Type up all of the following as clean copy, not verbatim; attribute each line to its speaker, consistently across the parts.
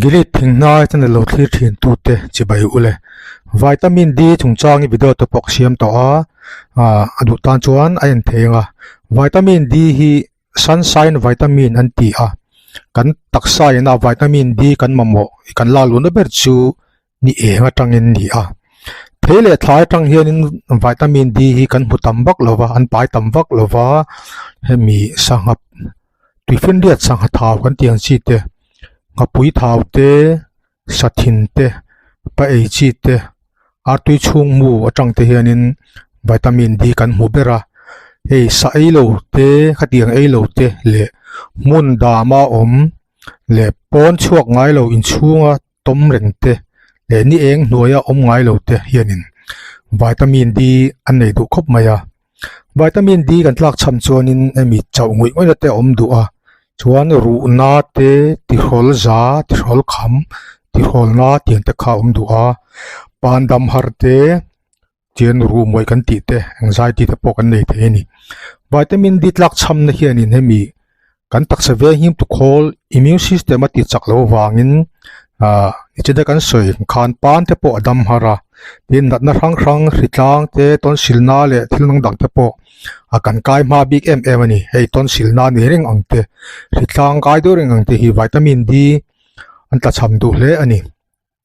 Speaker 1: Gilead thinghnai channel lo thlir thin tute chibai ule. Vitamin D chungchang hi video te pawh ka siam tawh a, ah a duh tan chuan a en thei ang a. Vitamin D hi sunshine vitamin an ti a, kan taksa ina vitamin D kan mamawh kan lak luhna ber chu ni eng atangin ni a. Thei leh thlai atang hianin vitamin D hi kan hmu tam vak lo va, an pai tam vak lo va, hemi sangha tuifinriat sangha thau kan tih ang chi te, nghapui thau te, sathin te, pa ei chi te, artui chhung mu atang te hianin vitamin D kan hmu ber a, hei sa ei lo te khatiang ei lo te leh hmun dama awm leh pawn chhuak ngai lo inchhunga tawm reng te leh ni eng hnuaia awm ngai lo te hianin vitamin D an nei duh khawp mai a vitamin D kan tlak cham chuanin hemi chauh ngawih ngawih na te a awm duh a chuan ruhna te tihrawl za tihrawl kham tihrawl na tiang te kha a awm duh a pan dam har te chian ruh mawih kan tih te anxiety te pawh kan nei thei a ni vitamin D tlak cham na hianin hemi kan taksa veng him tu khawl immune system a tih chak loh avangin ah nichina kan sawi khan pan te pawh a dam har a tin natna hrang hrang hritlang te tonsil na leh thil dang dang te pawh a kan kai hma bik em em a ni hei tonsil na ni reng ang te hritlang kai deuh reng ang te hi vitamin D an tlachham duh hle a ni.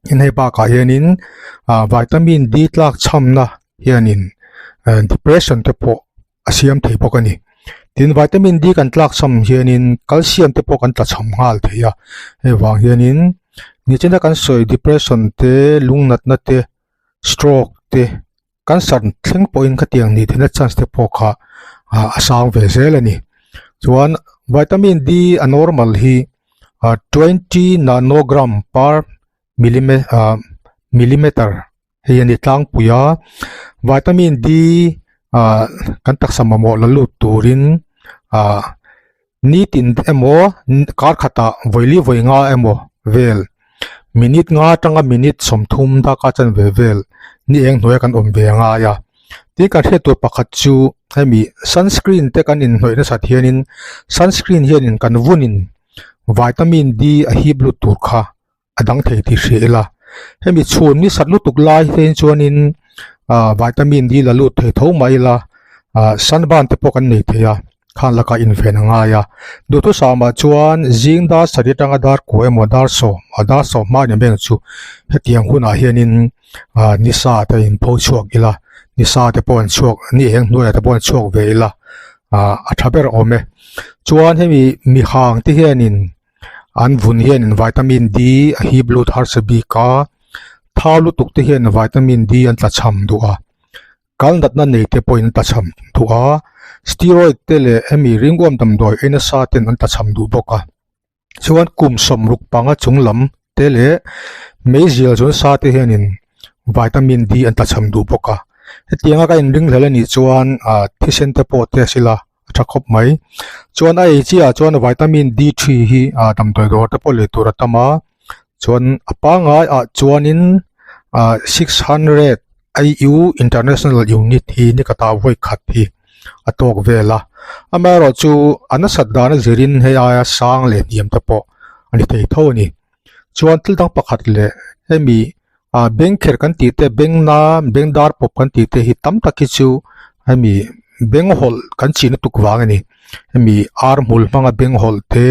Speaker 1: Tin hei bakah hianin ah vitamin D tlak chhamna hianin eh depression te pawh a siam thei bawk a ni. Tin vitamin D kan tlak chham hianin calcium te pawh kan tla chham nghal thei a hei vang hianin nichina kan sawi depression te lung natna te stroke te cancer thleng pawhin khatiang nih theihna chance te pawh kha ah a sang ve zel a ni. Chuan vitamin D a normal hi ah twenty nanogram per millime ah millimeter hei a ni tlangpui a vitamin D ah kan taksa mamawh la lut turin ah nitin emaw kar khatah vawili vawi nga emaw vel minute nga atanga minute 30 daka chanve vel ni eng hnuaia kan awm ve a ngai a tin kan hriat tur pakhat chu hemi sunscreen te kan inhnawih nasat hianin sunscreen hianin kan vunin vitamin D a hip lut tur kha a dang thei tih hria ila hemi chhun ni sat lutuk lai te hi chuanin ah vitamin D la lut thei tho mah ila ah sunburn te pawh kan nei thei a khan lakah inven a ngai a duhthusam ah chuan zing dar sarih atanga dar kua emaw dar sawm a dar sawm hma ni mek chu hetiang hunah hianin ah nisa te in pho chhuak ila nisa te pawh an chhuak ni eng hnuaiah te pawh an chhuak ve ila ah a tha ber awm e chuan hemi mihang te hianin. An vun hianin vitamin D a hip lut harsa bik a, thau lutuk te hian vitamin D an tlachham duh a, kal natna nei te pawhin an tlachham duh a, steroid te leh hemi ringawm damdawi ei nasa ten an tlachham duh bawk a, chuan kum 60 panga chung lam te leh meizial chu nasa te hianin vitamin D an tlachham duh bawk a, hetianga ka inringhlel anih chuan ah thisen te pawh test ila. a tha khawp mai chuan a ei chiah ah chuan vitamin D three hi ah damdawi dawr te pawh lei tur a tam a chuan a pangai ah chuanin ah six hundred I U international unit hi ni khatah vawi khat hi a tawk vel a amaherawh chu a nasat dan a zirin hei aia sang leh hniam te pawh a ni thei tho a ni chuan thil dang pakhat leh hemi ah beng kher kan tih te beng na beng dar pawp kan tih te hi tam tak hi chu hemi beng hawlh kan chih lutuk vang a ni hemi ar hmul hmanga beng hawlh te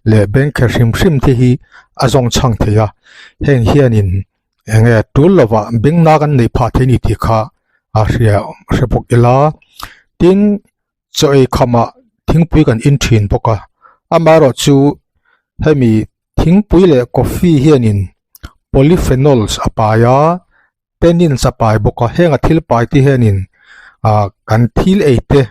Speaker 1: leh beng kher hrim hrim te hi a zawng chhang thei a heng hianin eng nge tul lovah beng na kan neih phah thei a ni tih kha a hria hre bawk ila tin chaw ei khamah thingpui kan in thin bawk a amaherawh chu hemi Thingpui leh coffee hianin polyphenols a pai a, tannins a pai bawk a, heng a thil pai te hianin ah kan thil ei te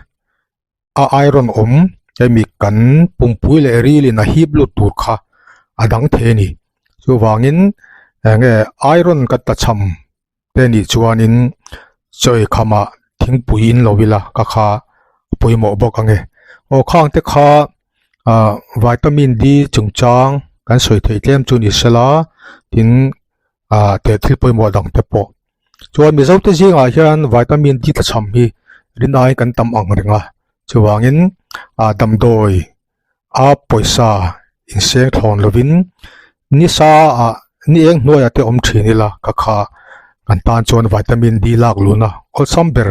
Speaker 1: a iron awm hemi kan pumpui leh rilin a hip lut tur kha a dang thei a ni. Chuvangin eng nge iron ka tlachham te nih chuanin chaw ei khamah thingpui in lo ila ka kha a pawimawh bawk ang e. Aw khang te kha ah vitamin D chungchang kan sawi theih tlem chu ni sela tin ah teh thil pawimawh dang te pawh. Chuan Mizo te zingah hian vitamin D tlachham hi rinai kan tam ang reng a chuvangin ah damdawi a pawisa inseng thlawn lovin. Ni sa ah ni eng hnuaiah te awm thin ila ka kha kan tan chuan vitamin D lak luhna awlsam ber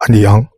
Speaker 1: a ni ang.